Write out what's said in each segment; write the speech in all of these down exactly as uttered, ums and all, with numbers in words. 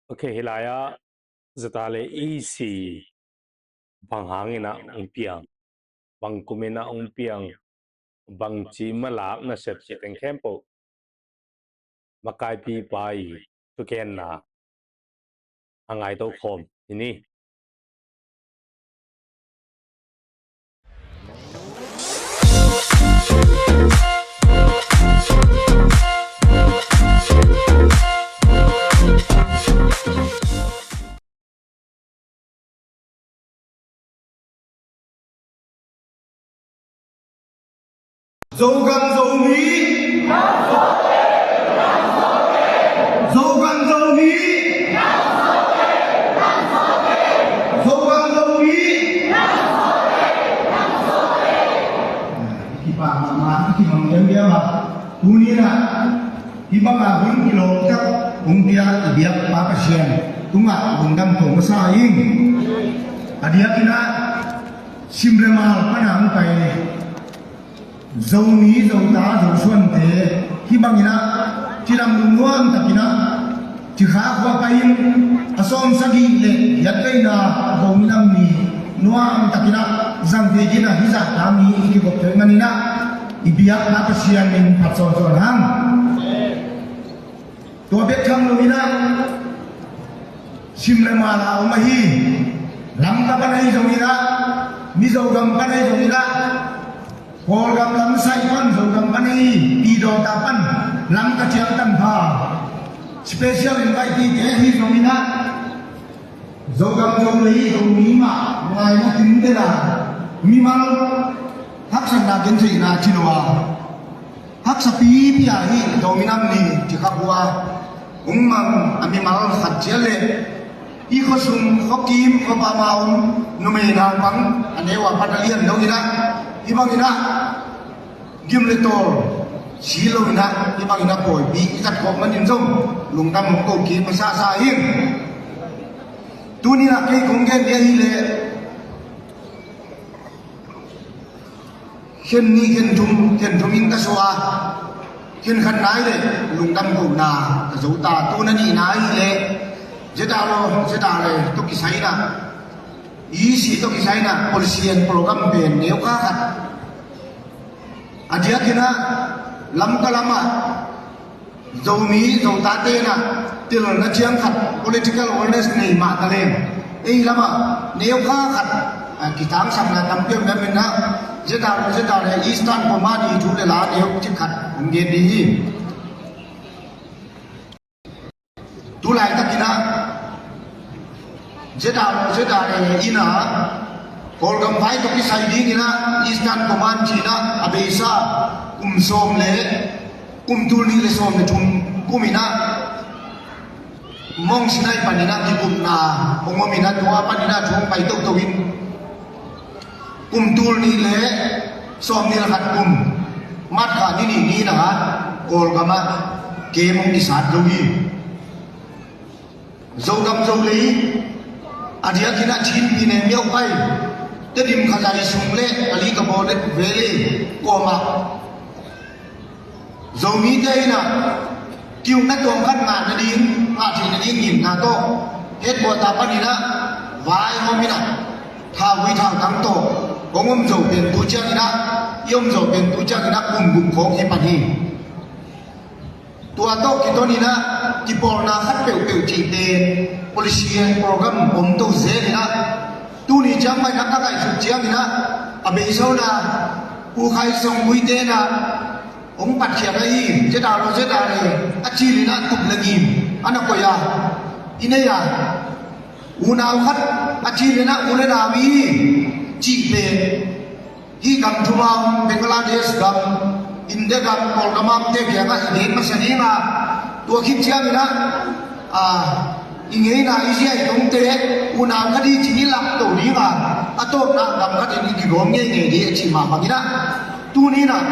Ok, hih lai-ah zata le isi bang hangin ah hong piang, bang kumin ah hong piang, bangci malak nasep cih teng khempeuh makaipipa i thugenna a ngaito khawm hi ni. Zogam Zomi. Zogam Zomi. Zogam Zomi. Kipak mahmah, kimang diamdiam ah. Tuni-in ah hih banga hun kilawm tak hong pia i biakpa Pasian tungah lungdam ko masa ing. A diakin ah Sim le Mal pana hong pai Zomi, Zota, Zosuante hih bangin ah cidam lungnuam takin ah Cikha khua pai-in a sawmsagih le giat veina Zomi Nam Ni nuam takin ah zang kik in ah hih zahta mi i kikop thei manin ah i biakna Pasian min phat sawnsawn hang. Tua bek tham loin ah Sim le Mal a om ahi, Lamka pan ahi zongin ah, Mizogam pan ahi zongin ah, Kawlgam lam sai pan, Zogam pan ahi, Pidawta pan, Lamka ciang tanpha special invitee te ahi zongin ah, Zogam Zolei Zomi mah ngaina tintela mimal haksatna gentheihna ci lo a, haksa pipi a hih Zomi Nam Ni Cikha khua hong mang a mimal khat ciat le i khuasung, khuakim, khuapam a om numei naupang a neu a pan a lian dongin ah, hih bangin ah gim le tawl si loin ah hih bangin ah pawipi i zat khawm manin zong lungdam hong ko kik masasa hi. Tuni-in ah kei kong gen ding ahih leh khen nih, khen thum, khen thum in ka suah a, khen khatna ahih leh lungdam kohna ka zo ta. Tua a nihna ahih leh ZRO, ZRA tawh kisai in ah, EC tawh kisai in ah policy and program pen neu kha khat a diakin ah Lamka lamah Zomi Zotate in ah telna ciang khat political awareness nei mah taleng ei lamah neu kha khat, ah, kitangsapna tampi om manin ah ZRO, ZRA Eastern Command i thu le la neu cik khat hong gen ding hi. Tu laitakin ah ZRO, ZRA in ah Kawlgam vai tawh kisai dingin ah Eastern Command ci-in ah a beisa kum sawm le kum tul nih le sawm le thum kumin ah Mount Sinai panin ah kikupna hong omin ah, tua panin ah thu hong pai toto in kum tul nih le sawmnih le khat kum March kha ni nih ni-in ah Kawlgam ah camp hong kisat zo hi. Zogam Zolei a diakin ah Chin Pyine Myauk Phai, Tedim Khazai sung le Kalay Kabaw Valley kawmah Zomite in ah ki-ukna tuam khat ngah nading, ngah theih nading ngimna tawh headquarter panin ah vaihawmin ah thauvui thautang tawh hong om zo pen tu ciangin ah, i om zo pen tu ciangin ah kum guk khawng hi pan hi. Tua tawh kitonin ah kipawlna khat peuhpeuh cih pen policy and program om to zelin ah, tuni ciang mah in ah ka ngaihsut ciangin ah a beisa un ah Pu Khai Song Muite in ah hong patkhia ahi, ZRO ZRA a cilin ah tup le ngim a na koih a, i nei a, unau khat a cilin ah u le nau i cih pen hih gam thum a om Bangladesh gam, India gam, Kawlgam a omte kiangah i gen masa ding a, tua khit ciangin ah, a, i ngeina i ziaih dongte unau khat i cih i lak to ding a, a tawpna gam khatin i kigawm ngeingei ding a cih mah bangin ah, tuni-in ah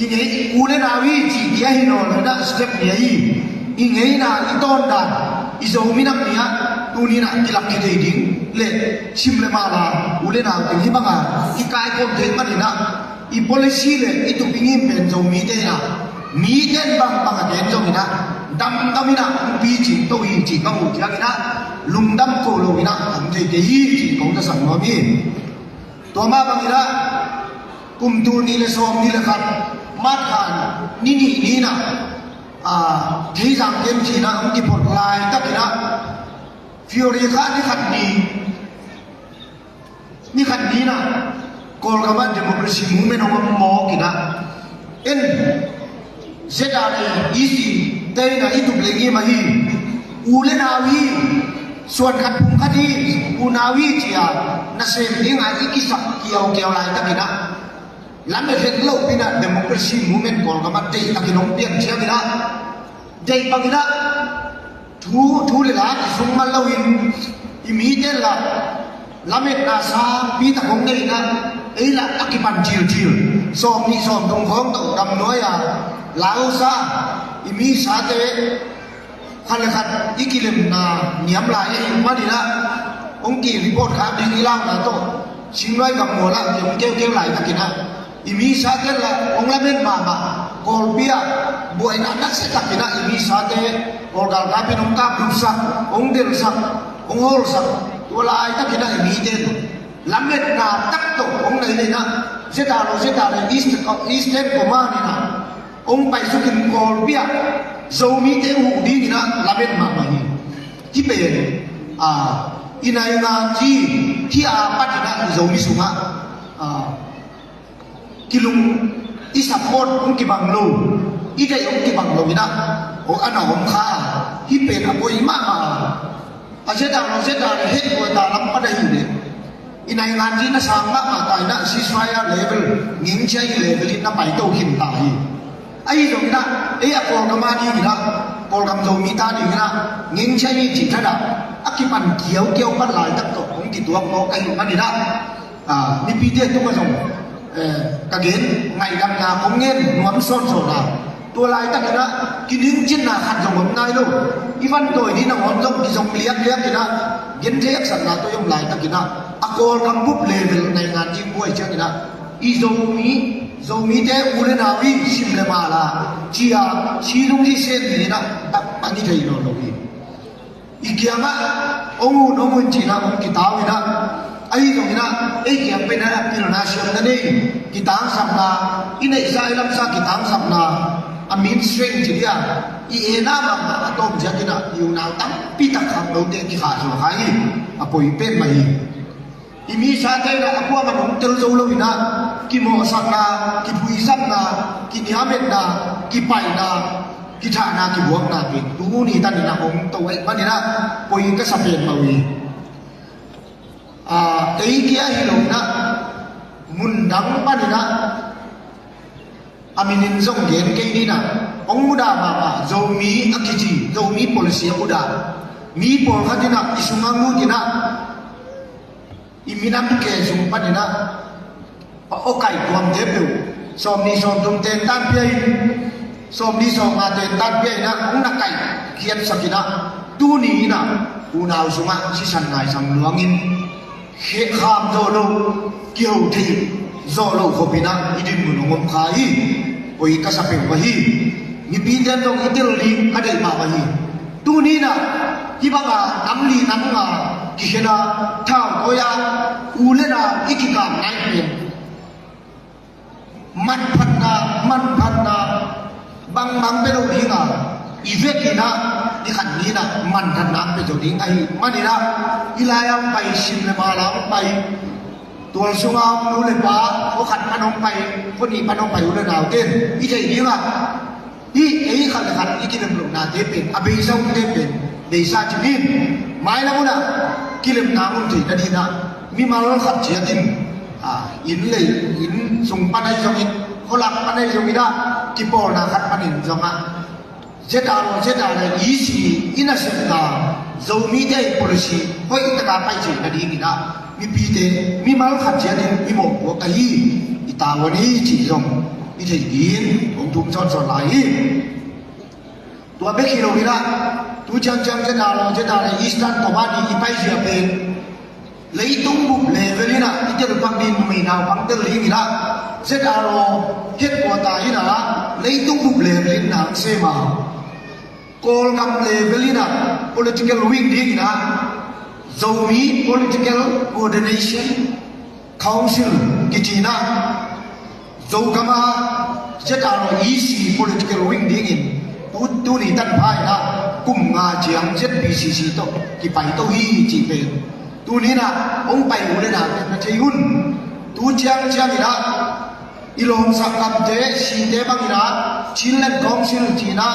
i ngei u le nau i cih ding ahi nawn lo in ah step ni ahi. I ngeina, i tawndan, i Zomi Nam Ni ah tuni-in ah kilak khia thei ding le Sim le Mal a u le nau teng hih banga i kaikhawm theih manin ah, i policy le i tup i ngim pen Zomite in ah, mite in bangbang a gen zongin ah, damdam in ah hong picing to hi cih ka muh ciangin ah lungdam ko lo in ah a om thei kei hi cih kong zasak nuam hi. Tua mah bangin ah kum tul nih le sawmnih le khat March kha ni nih ni in ah, ah, Theizang Camp ci-in ah hong kiphot laitakin ah February kha ni khat ni, ni khat ni in ah Kawlgam ah democracy movement hong om mawk in ah, en, ZRA EC te in ah i tup le ngim ahi, u le nau hi, suan khat phung khat hi, unau hi ci-a nasem ding a i kisak kiaukiau laitakin ah, lamet het loh pi in ah democracy movement Kawlgam ah deihtakin hong piang ciangin ah, deih bangin ah thu, thu le la kisung man loin, i mite lah lametna sangpi tak hong nei in ah, ei lah a kipan cilcil, sawmnih sawmthum khawng tawh gamnuai-a lausa, i misate khat le khat i kilemna niam lai ahih manin ah, hong ki report khak ding i launa tawh Singluai gam mual ah ki hong keukeu laitakin ah, i misate lah hong lamet mahmah, Kawlpi ah buaina nasia takin ah i misate Kawl galkap in hong kaplupsak, hong delsak, hong hawlsak, tua laitakin ah i mite in lametna tak tawh hong nei in ah, ZRO, ZRA East, Eastern Command in ah hong paisukin Kawlpi ah Zomite huh dingin ah lamet mahmah hi. Hih pen, ah, i nainganzi, hih a patin ah i Zomi sungah, ah, kilung, i support hong kibang lo, i deih hong kibang lo in ah, aw, a na om kha. Hih pen a poi mahmah. A ZRO, ZRA headquarter lam pan ahih leh, i nainganzi na sang mahmah ta in ah, ceasefire level, ngingchiai level in na paito khin ta hi. Ahi zongin ah, ei a Kawlgam a dingin ah, Kawlgam Zomite a dingin ah, ngingchiai cih thadah a kipan kiaukiau pan laitak tawh hong kituak mawk ahih manin ah, ah, mipite tungah zong, eh, ka gen ngaihdamna kong ngen nuam sawnsawn a, tua laitakin ah kiningcinna khat zong om nai lo. I vantawi ding nangawn zong kizong liakliak in ah, genthei haksatna tawh i om laitakin ah, a Kawlgam bup level nainganzi buai ciangin ah, i Zomi, Zomite u le nau hi, sim le mala, ci-a, si lung hi sen ni in ah, tak pan i thei nawn lo hi. I kiangah hong un, hong un ci-in ah hong kitau in ah, ahi zongin ah ei kiang pen ah pilna siamna nei, kitangsapna, i neihsa i lamsa kitangsapna, a min strength ci dia, i etna mahmah a tawm ziakin ah i unau tampi tak khangnote kikhahsuah kha hi. A poi pen mah hi. I misate in ah a kuamah hong tel zo lo in ah, kimawhsakna, kiphuisakna, kiniametna, kipaihna, kithahna, kibuakna pen tuni tan in ah hong to ahih manin ah poi ka sa pen mah uh hi. Ah, ei kia hi lo in ah, mundang panin ah, a minin zong gen kei ni in ah, hong mudah mahmah, Zomi a kici, Zomi policy a mudah mi pawlkhat in ah i sungah lut in ah, i minam ke sung panin ah, a awkaih tuamte peuh, sawmnih sawmthum tentan pia in, sawmnih sawmnga tentan pia in ah, hong na kaih khiatsak in ah, tuni in ah unau sungah sisan ngaisang luangin, khehkham zawh loh, kiho thei zawh loh khop in ah i dinmun hong om kha hi. Poi ka sa peuh mah hi. Mipite in zong i tel ding ka deih mahmah hi. Tuni in ah hih banga nam li nam nga kikhen a, thau tawi a, u le nau i kikap nai pen, manphatna, manphatna bangbang pe lo ding a, i vekin ah, i khat ni in ah manphatna pe zo ding ahih manin ah, i lai-a hong pai, sim le mala hong pai, tual sunga hong nu le pa, khua khat pan hong pai, khua nih pan hong pai u le naute in i theih ding ah, hih ei khat le khat i kilem lohnate pen, a beisa umte pen beisa ci ni in, mailam hun ah kilemna hong om theihna dingin ah, mimal khat ciat in, ah, inn le inn sung pan ahi zongin, khualak pan ahi zongin ah, kipawlna khat panin zong ah, ZRO, ZRA EC i nasepna, Zomite i policy hoih taka pai theihna dingin ah, mipite, mimal khat ciat in i mawhpuak ahi, i tavuan hi cih zong i theih dingin kong thum sawnsawn lai hi. Tua bek hi lo in ah, tu ciangciang ZRO, ZRA Eastern Command i paizia pen, leitung bup level in ah i telpak ding, numei naupang tel dingin ah, ZRO headquarter in ah leitung bup level in na hong sem a, Kawlgam level in ah political wing dingin ah Zomi Political Coordination Council kici in ah Zogam a ZREC political wing dingin tu, tuni tanpha in ah kum nga ciang ZPCC tawh kipai to hi cih pen tuni in ah hong pai uh le na thei un. Tu ciang ciangin ah i lawmsak gamte site bangin ah Chinland Council ci in ah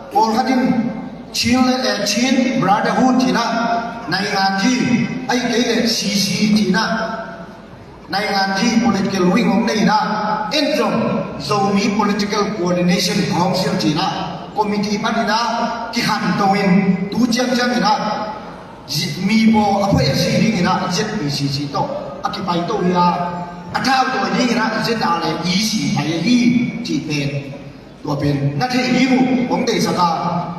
pawlkhat in Chin, eh, Chin Brotherhood ci in ah nainganzi, ahih kei leh CC ci in ah nainganzi political wing hong nei in ah en zong Zomi Political Coordination Council ci in ah committee panin ah kikhanto in tu ciang ciangin ah Zi-, mi baw a phoih a si dingin ah ZPCC tawh a kipai to hi a, a thautawi dingin ah ZREC pai ahi cih pen tua pen na thei ding uh hong deihsak a,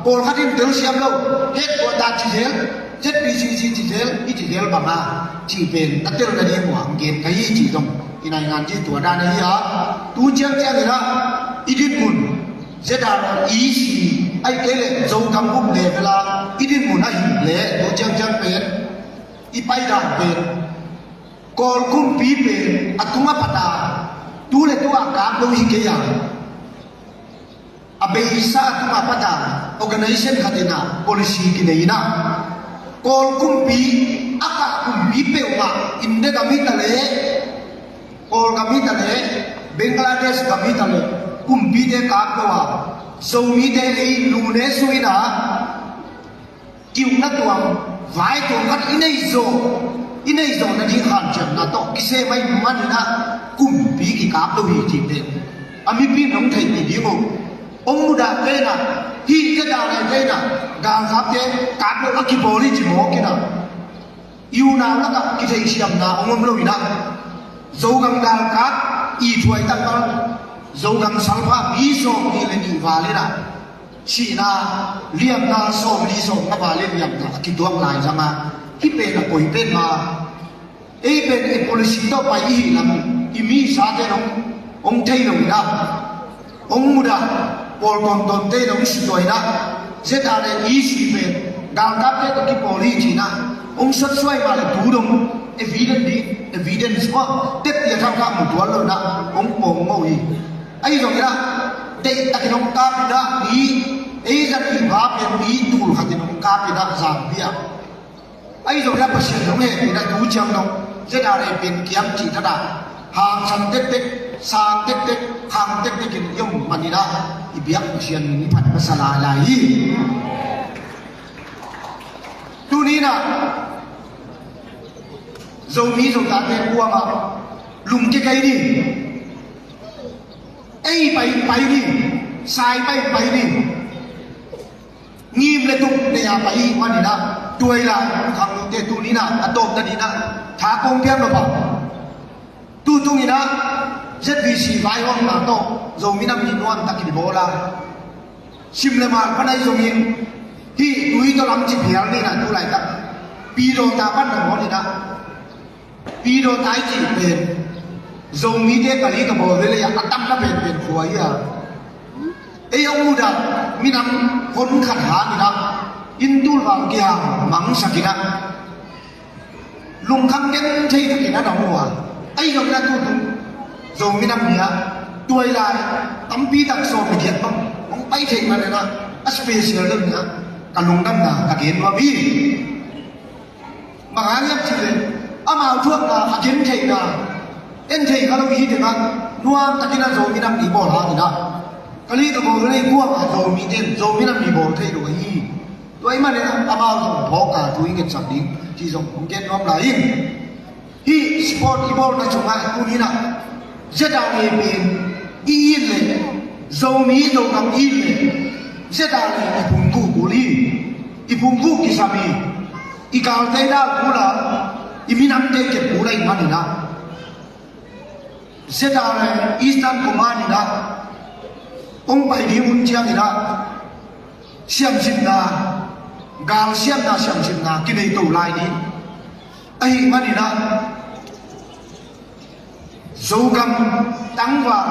pawlkhat in telsiam lo, het tua ta ci zel, ZPCC ci zel, i ci zel bang a cih pen na tel nading uh hong gen ka hi cih zong i nainganzi tua dan ahi a, tu ciang ciangin ah i dinmun ZREC ahih kei leh Zogam group level a i dinmun ahih leh tu ciang ciang pen i paidan pen Kawl kumpi pen a tung a pat a tu le tu a kap lo hi kei a, a beisa a tung a pat a organization khat in ah policy kinei in ah Kawl kumpi a kah kumpi peuhmah India gam hi ta leh Kawlgam hi ta leh Bangladesh gam hi ta leh kumpite kap lo a, Zomite ei nune suina kiukna tuang vai tuang khat i nei zawh, i nei zawh nading hanciamna tawh kisem ahih manin ah kumpi kikap lo hi cih pen a mipi in hong theihpih ding uh. Hong mudah kei in ah hih kei ta leh kei in ah galkapte kap lo a kipawl hi ci mawk in ah i unau lakah kitheihsiamna hong om lo in ah Zogam galkap i thuai takmal Zogam salpha mi sawm nih le nih val in ah sihna liamna sawm nih sawm nga val in liamna a kituak lai zang a, hih pen a koi pen ma ei pen i policy tawh pai i hih lam i mi sate hong, hong thei lo in ah hong mudah, pawl tawntawnte in hong sutuai in ah ZREC pen galkapte tawh kipawl hi ci in ah hong sotsuai mah leh tu dong evidence ding, evidence maw, tepti a thangkha mu tuan lo in ah hong pawng mawh hi. Ahi zongin ah deihtakin hong kap in ah mi ei zat i pha pen mi tul khatin hong kap in ah Zangpi ah ahi zongin ah Pasian hong hehpihna tu ciang dong ZRA pen kiam cih thadah hangsan tektek, sang tektek, khang tektek in i om manin ah i biak Pasian min i phat masa lailai hi. Tuni in ah Zomi Zotate kuamah lungkia kei ni. Ei pai pai ni. Sai pai pai ni. Ngim le tuk nei a pai manin ah tuai lai khangnote tuni in ah a tawpna dingin ah tha kong piak lo pah. Tu tung in ah ZBC vaihawmna tawh Zomi Nam Ni nuam takin i bawl a, sim le mal pan ahi zongin hih tui tawh lam ci phial ni in ah tu laitak Pidawta pan na bawl in ah Pidawta i cih pen Zomite ka li ka bawl vele a, a tamna penpen khua hi a. Ei hong mudah minam hon khat hang in ah inn tul val kihang mangsak in ah lungkham genthei takin a na hua. Ahi zongin ah tu tung Zomi Nam Ni ah tuai lai tampi tak sawm le giat bang hong pai thei manin ah a special deuh in ah ka lungdamna ka gen nuam hi. Bang hang hiam cih leh amau thuakna a gentheihna en thei kha lo i hi teng ah nuam takin ah Zomi Nam Ni bawl hang in ah ka li ka bawl vele kuamah Zomite in Zomi Nam Ni bawl thei lo ahi. Tua ahih manin ah amau zong phawk a thu i ngetsak ding cih zong hong gen nuam lai ing. Hih sport i bawlna sungah tuni in ah ZRA pen i it leh Zomi Zogam i it leh ZRA i phungvuh kul hi. I phungvuh kisam hi. I galte dau kul a, i minamte kep kul ahih manin ah ZRA Eastern Command in ah hong pai ding hun ciangin ah siamsinna, galsiamna siamsinna kinei to lai ni. Ahih manin ah Zogam tangval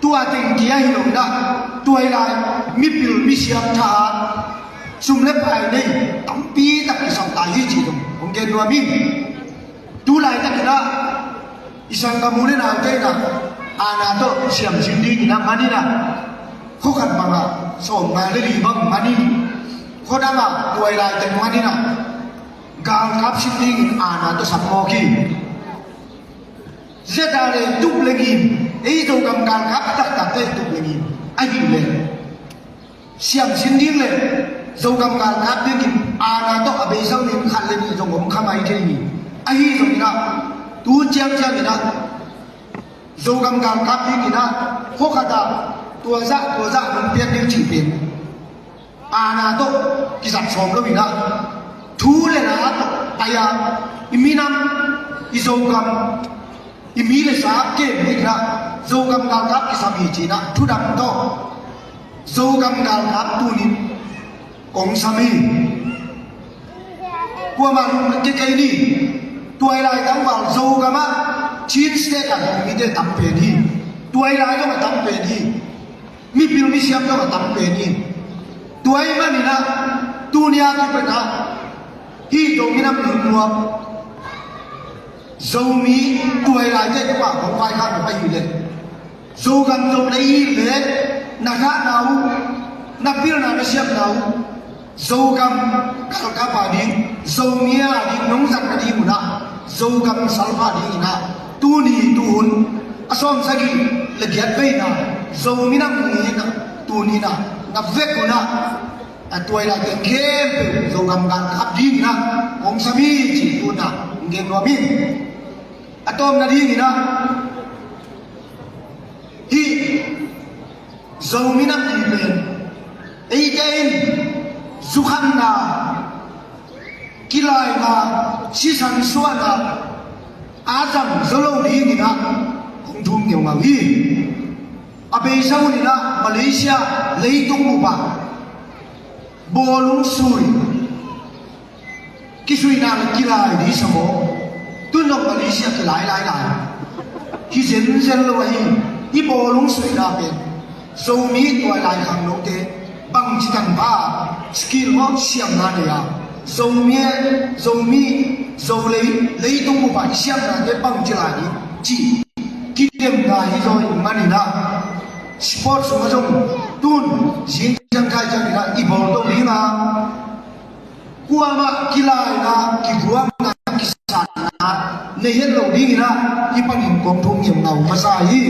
Tua teng kia hi lo in ah, tua hi lai mipil misiam thahat, sum le pai nei tampi tak kisam ta hi ci dong hong gen nuam ing. Tu laitak in ah i sanggam u le naute in ah aana tawh siamsin ding in ah man in ah, khua khat bang ah sawmnga le li bang man in, khua dang ah tua hi lai teng man in ah galkap sin dingin aana tawh sam mawk hi. Zeta le tup le ngim, ei Zogam galkap taktakte tup le ngim ahih leh, siamsin ding le Zogam galkap dingin aana tawh a beisa uh nin khat le nih zong om kha mai thei hi. Ahi zongin ah, tu ciangciang in ah Zogam galkap dingin ah khua khat ah tua zah tua zah nong piak ding cih pen aana tawh kizat sawm lo in ah, thu le la tawh pai-a i minam, i Zogam, i mi le sa kem ding in ah Zogam galkap kisam hi ci in ah thudam tawh Zogam galkap tunin kong sam hi. Kuamah lungkia kei ni. Tua hi lai tangval Zogam ah Chin State ah Zomite tam pen hi. Tua hi lai zong a tam pen hi. Mipil misiam zong a tam pen hi. Tua ahih manin ah tuni a kipan ah hih Zo minam lungnuam Zomi tua hi laite tungah kong vaikhak nop ahih leh, Zogam Zo lei ahih leh na thahna uh, na pilna na siamna uh Zogam galkap a ding, Zomi a ding nong zat nading un ah Zogam salpa ding in ah tuni tuhun a sawmsagih le giat veina Zo minam ni in ah tuni in ah na vek un ah a tua hi lai teng khempeuh Zogam galkap ding in ah kong sam hi ci tu in ah hong gen nuam ing. A tawpna ding in ah hih Zo minam ni pen eite in zukhatna, kilaina, sisan suahna a zang zo lo ding in ah kong thum ngeungau hi. A beisa hun in ah Malaysia leitung bup ah bawlung sui kisuihna le kilai ding sa maw? Tun dong Malaysia kilai lai lai hi zenzen lo ahi. Hih bawlung suihna pen Zomi tua hi lai khangnote bangci tanpha, skill maw, siamna nei a, Zomi, Zomi, Zo lei, leitung bup ah i siamnate bangci lai ding cih kidemna hi zaw ahih manin ah, sport sungah zong tun zing ciang thai ciang in ah i bawl to ding a, kuamah kilaina, kiguakna, kisatna nei het lo ding in ah hih panin kong thum ngiamnau masa hi.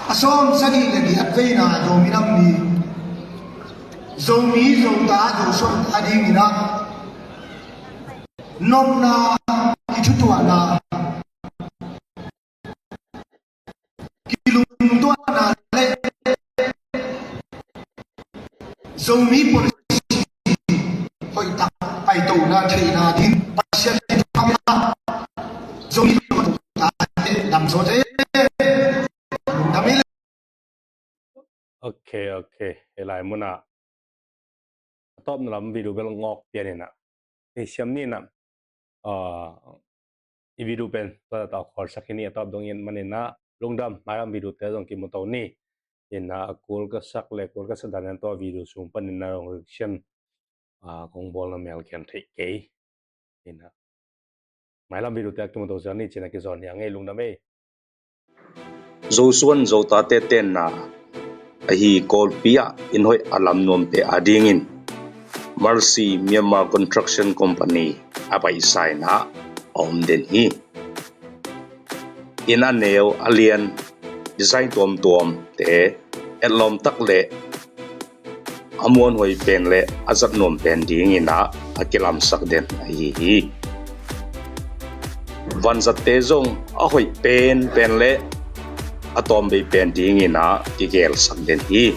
A sawmsagih le giat veina Zomi nam ni, Zomi, Zota, Zosuan a ding in ah nopna, kithutuahna, kilungtuahna le Zomi policy hoihtak paitona theihna ding Pasian in thupha pia. Zomi Zota te dam zaw te. Lungdam hi le. Ok, ok. Hih lai munah a tawpna lam video bel ngawk pian in ah, hih siam ni in ah, ah, i video pen tua tawh kholsak hi ni. A tawp dong in manin ah lungdam. Mailam video te zong kimu to ni. In ah a kul ka sak le kul ka sak dan in tua video sung panin ah zong reaction, ah, kong bawlna mel kian theih kei. In ah mailam video te a kimu to sia ni cih na kizawn hi a ngei. Lungdam ei. Zosuan Zotate tenna ahi Kawlpi ah inn hoih a lam nuamte a dingin Mercy Myanmar Construction Company a paisa in ah a om den hi. Inn a neu a lian, design tuamtuamte, etlawm tak le a muanhuai pen le a zat nuam pen ding in ah a kilamsak den ahi hi. Vanzatte zong a hoih penpen le a tawmvei pen ding in ah kigelsak den hi.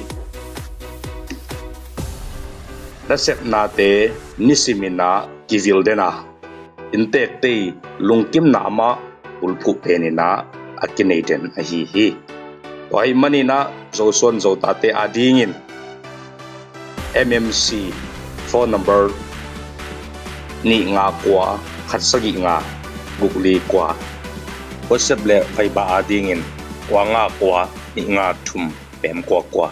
Nasepnate nisim in ah kivil den a, inntekte i lungkimna mah bulphuh pen in ah a kinei den ahi hi. Tua ahih manin ah Zosuan Zotate a dingin M M C phone number nih nga kua khat sagih nga guk li kua. WhatsApp le Viber adingin kua nga kua nih nga thum pem kua kua.